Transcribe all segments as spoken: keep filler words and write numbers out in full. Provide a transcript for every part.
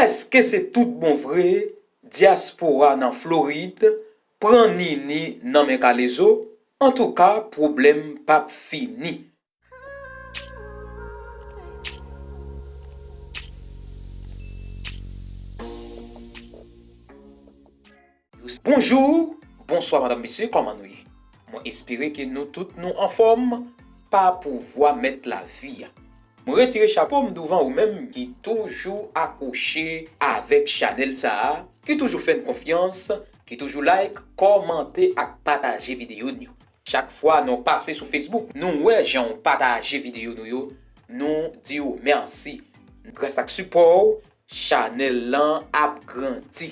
Èske se tout bon vre dyaspora nan Florid pran Nini nan men Kalezo? Antouka, pwoblèm p ap fini. Bonjou, bonswa madanm, mesye, kòman nou ye? Mwen espere ke nou tout nou anfòm pa pouvwa mèt lavi a. Mwen retire chapo m douvan ou menm ki toujou akwoche avèk chanèl sa a, ki toujou fè n konfyans, ki toujou like, kòmante ak pataje videyo n yo. Chak fwa nou pase sou Facebook, nou wè jan w pataje videyo nou yo, nou di w mèsi. Gras ak sipò w, chanèl lan ap grandi.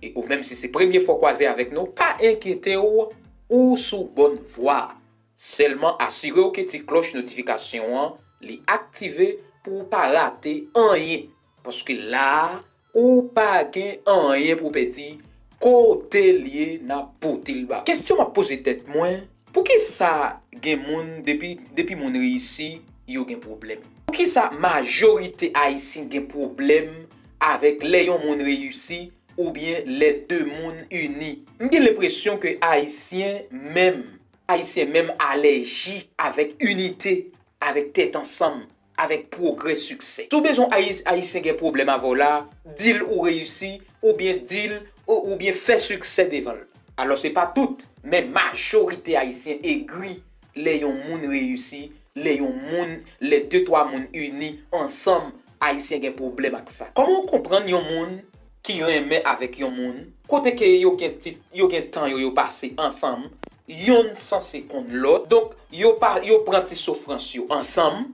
E ou menm si se premye fwa w kwaze avèk nou, pa enkyete w, ou sou bòn vwa. Sèlman asire w ke ti klòch notifikasyon an li aktive pou w pa rate anyen. Paske la a, ou pa gen anyen pou w pèdi, kote l ye, n ap pote l ba w. Kesyon m ap poze tèt mwen, poukisa gen moun depi, depi moun reyisi, yo gen pwoblèm? Poukisa majorite Ayisyen gen pwoblèm avèk lè yon moun reyisi oubyen lè de moun ini? M gen lenpresyon ke Ayisyen menm, Ayisyen menm alèji avèk inite, avèk tèt ansanm, avèk pwogrè, siksè. Si w bezwen Ayi-, Ayisyen gen pwoblèm avè w la, di l ou reyisi, oubyen di l, ou, oubyen fè siksè devan l. Alò, se pa tout, men majorite Ayisyen egri lè yon moun reyisi, lè yon moun, lè de twa moun ini ansanm, Ayisyen gen pwoblèm ak sa. Kòman w konprann yon moun ki renmen avèk yon moun, kote ke yo gen ti, yo gen tan yo, yo pase ansanm, yonn sanse konn lòt. Donk, yo pa, yo pran ti soufrans yo ansanm.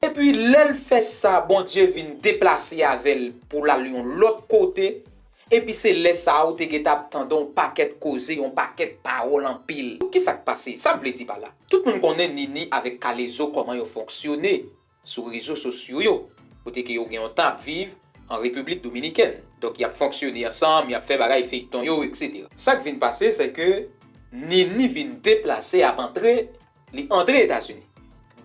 Epi, lè l fè sa, Bondye vin deplase avè l pou l al yon lòt kote. Epi, se lè sa a ou te gentan ap tande yon pakèt koze, yon pakèt pawòl anpil. Kisa k pase? Sa m vle di pa la? Tout moun konnen Nini avèk Kalezo kòman yo fonksyone sou rezo sosyo yo, kote ke yo gen yon tan ap viv an Repiblik Dominikèn. Donk, y ap fonksyone ansanm, y ap fè bagay, feyton yo, etsetera. Sa k vin pase, se ke Nini vin deplase, ap antre, li antre Etazini.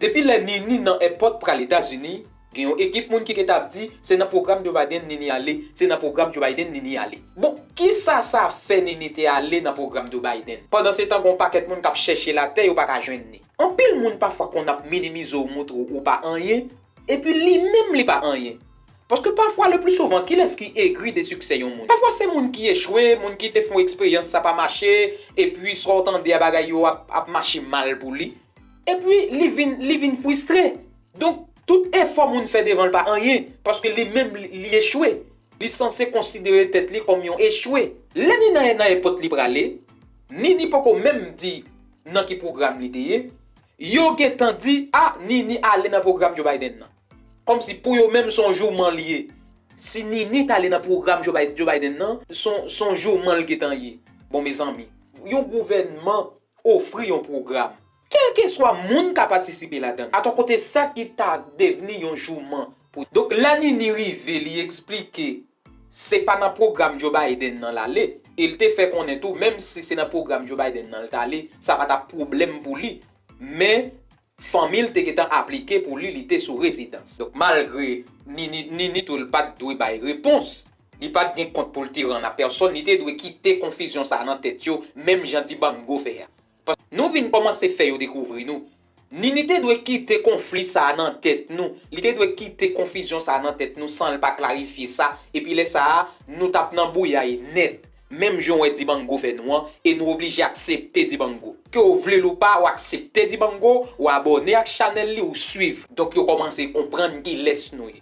Depi lè Nini nan èpòt pral Etazini, gen yon ekip moun ki gentan ap di, se nan pwogram Joe Biden Nini ale, se nan pwogram Joe Biden Nini ale. Bon, kisa sa fè Nini te ale nan pwogram Joe Biden? Pandansetan, gen yon pakèt moun k ap chèche l atè, yo pa ka jwenn li. Anpil moun pafwa konn ap minimize w, montre w ou pa anyen, epi li menm li pa anyen. Paske pafwa, le pli souvan, kilès ki egri de siksè yon moun? Pafwa, se moun ki echwe, moun ki te fè yon eksperyans, sa pa mache, epi sa w tande a, bagay yo ap, ap mache mal pou li. Epi, li vin, li vin fristre. Donk, tout efò moun fè devan l pa anyen, paske li menm, li, li echwe. Li sanse konsidere tèt li kòm yon echwe. Lè Nini nan, nan èpòt li prale, Nini poko menm di nan ki pwogram li te ye, yo gentan di, a, Nini ale nan pwogram Joe Biden nan. Kòmsi pou yo menm, se yon jouman li ye. Si Nini t ale nan pwogram Joe Bi-, Joe Biden nan, se yon, se yon jouman l gentan ye. Bon, mezanmi, yon gouvènman ofri yon pwogram, kèlkeswa moun ka patisipe ladan l. Atò, kote sa ki ta devni yon jouman pou. Donk, lè Nini rive, li eksplike se pa nan pwogram Joe Biden nan l ale. E l te fè konnen tou, menm si se nan pwogram Joe Biden nan l t ale, sa pa t ap pwoblèm pou li. Men, fanmi l te gentan aplike pou li, li te sou rezidans. Donk, malgre Nini, Nini tou, l pa t dwe bay repons, li pa t gen kont pou l te rann a pèsòn, li te dwe kite konfizyon sa a nan tèt yo, menm jan Dibango fè a. Pas-, nou vin kòmanse fè yo dekouvri nou. Nini te dwe kite konfli sa a nan tèt nou. Li te dwe kite konfizyon sa a nan tèt nou san l pa klarifye sa. Epi lè sa a, nou t ap nan bouyay nèt. Menm jan w wè Dibango fè nou an, e nou oblije aksepte Dibango. Ke w vle l ou pa, w aksepte Dibango, w abòne ak chanèl li, w swiv. Donk yo kòmanse konprann kilès nou ye.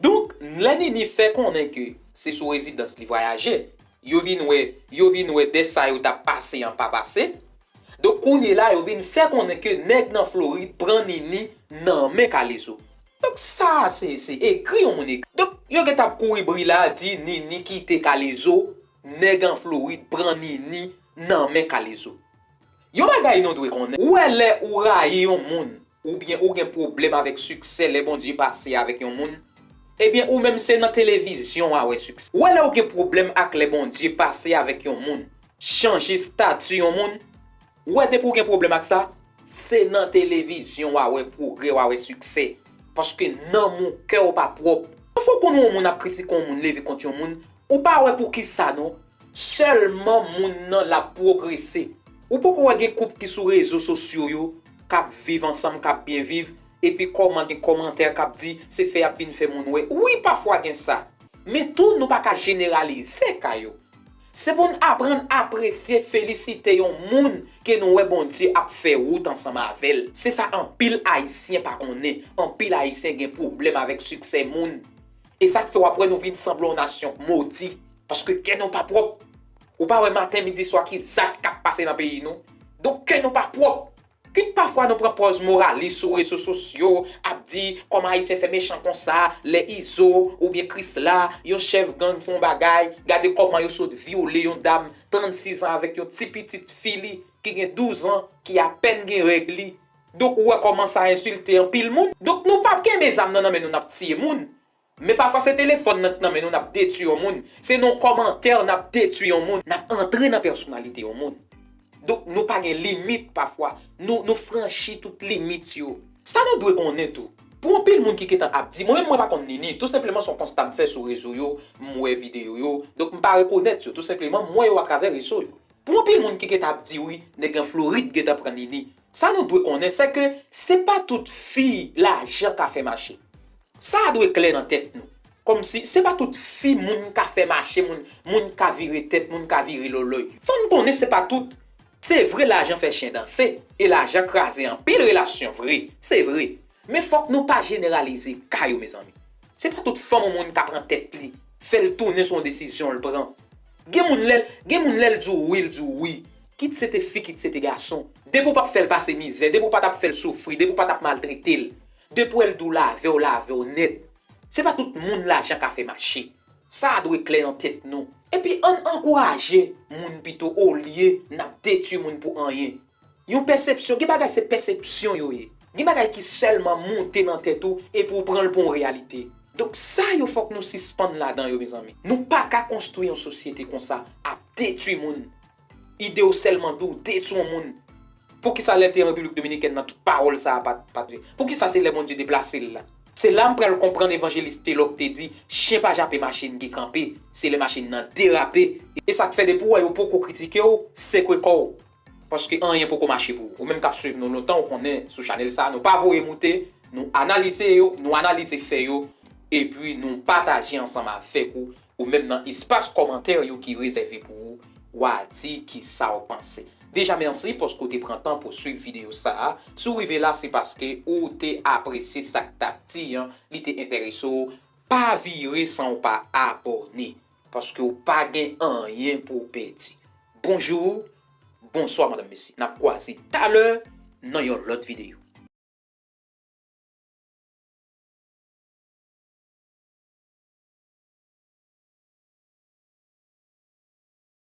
Donk, lè Nini fè konnen ke se sou rezidans li vwayaje, yo vin wè, yo vin wè de sa yo t ap pase an pa pase. Donk, kounye la, yo vin fè konnen ke nèg nan Florid pran Nini nan men Kalezo. Donk, sa, se, se egri yon moun egri. Donk, yo gentan ap kouri bri la, di Nini kite Kalezo, nèg an Florid pran Nini nan men Kalezo. Yon bagay nou dwe konnen, ou wè lè ou rayi yon moun, oubyen ou gen pwoblèm avèk siksè lè Bondye pase avèk yon moun, ebyen ou menm se nan televizyon w a wè siksè. Ou wè lè ou gen pwoblèm ak lè Bondye pase avèk yon moun, chanje estati yon moun, ou wè depi ou gen pwoblèm ak sa, se nan televizyon w a wè pwogrè, w a wè siksè. Paske nanm ou, kè w pa pwòp. Pafwa w konn wè yon moun ap kritike yon moun, leve kont yon moun, ou pa wè poukisa non. Sèlman moun nan l ap pwogrese. Ou poko wè gen koup ki sou rezo sosyo yo, k ap viv ansanm, k ap byen viv, epi kòman gen kòmantè k ap di se fè y ap vin fè moun wè. Wi, pafwa gen sa. Men tou, nou pa ka jeneralize ka yo. Se pou n aprann apresye, felisite yon moun ke nou wè Bondye ap fè wout ansanm avè l. Se sa anpil Ayisyen pa konnen. Anpil Ayisyen gen pwoblèm avèk siksè moun. E sa k fè w ap wè nou vin sanble yon nasyon k modi. Paske kè nou pa pwòp. Ou pa wè maten, midi, swa ki zak k ap pase nan peyi nou. Donk, kè nou pa pwòp. Kit pafwa nou pran pòz moralis sou rezo sosyo, ap di kòman Ayisyen fè mechan konsa, lè Izo oubyen Krisla, yon chèf gang, fè yon bagay, gade kòman yo sot vyole yon dam trannsis an avèk yon ti pitit fi li ki gen douz an, ki apèn gen règ li. Donk, ou wè kòman sa ensilte anpil moun. Donk, nou p ap kenbe zam nan nan men nou, n ap tiye moun. Men pafwa se telefòn nan k nan men nou, n ap detwi yon moun. Se nan kòmantè, n ap detwi yon moun. N ap antre nan pèsonalite yon moun. Donk, nou pa gen limit pafwa. Nou, nou franchi tout limit yo. Sa nou dwe konnen tou. Pou anpil moun ki gentan ap di, mwen menm mwen pa konn Nini, tou senpleman se yon konsta m fè sou rezo yo, m wè videyo yo, donk m pa rekonèt yo, tou senpleman m wè yo atravè rezo yo. Pou anpil moun ki gentan ap di wi, nèg an Florid gentan pran Nini, sa nou dwe konnen, se ke se pa tout fi lajan ka fè mache. Sa a dwe klè nan tèt nou. Kòmsi se pa tout fi moun ka fè mache, moun, moun ka vire tèt, moun ka vire lòlòy. Fò n konnen se pa tout. Se vre lajan fè chen danse, e lajan kraze anpil relasyon vre, se vre. Men fòk nou pa jeneralize ka yo, mezanmi. Se pa tout fanm yon moun ka pran tèt li, fè l tounen sou yon desizyon l pran. Gen moun lè l, gen moun lè l di w wi, l di w wi. Kit se te fi, kit se te gason. Depi w p ap fè l pase mizè, depi w pa t ap fè l soufri, depi w pa t ap maltrete l, depi w wè l di w l avè w, l avè w nèt. Se pa tout moun lajan ka fè mache. Sa a dwe klè nan tèt nou. Epi ann ankouraje moun pito olye n ap detwi moun pou anyen. Yon pèsepsyon, gen bagay se pèsepsyon yo ye. Gen bagay ki sèlman monte nan tèt ou epi w pran l pou yon reyalite. Donk sa yo fòk nou sispann ladan yo, mezanmi. Nou pa ka konstwi yon sosyete konsa, ap detwi moun. Ide w sèlman di w detwi yon moun. Poukisa lè l te an Repiblik Dominikèn nan tout pawòl sa a pa t, pa t vre? Poukisa se lè Bondye deplase l la? Se la m pral konprann evanjelis Telò k te di, chen pa jape machin ki kanpe, se lè machin nan derape. E sa k fè depi w wè yo poko kritike w, sekwe kò w. Paske anyen poko mache pou ou. Ou menm k ap swiv nou lontan, ou konnen sou chanèl sa a, nou pa voye moute, nou analize yo, nou analize fè yo, epi nou pataje ansanm avèk ou, ou menm nan espas kòmantè yo ki rezève pou ou, w a di kisa w panse. Deja mèsi paske w te pran tan pou w swiv videyo sa a. Si w rive la, se paske ou te apresye sa k t ap di an, li te enterese w. Pa vire san w pa abòne, paske w pa gen anyen pou w pèdi. Bonjou, bonswa, madanm, mesye. N ap kwaze talè nan yon lòt videyo.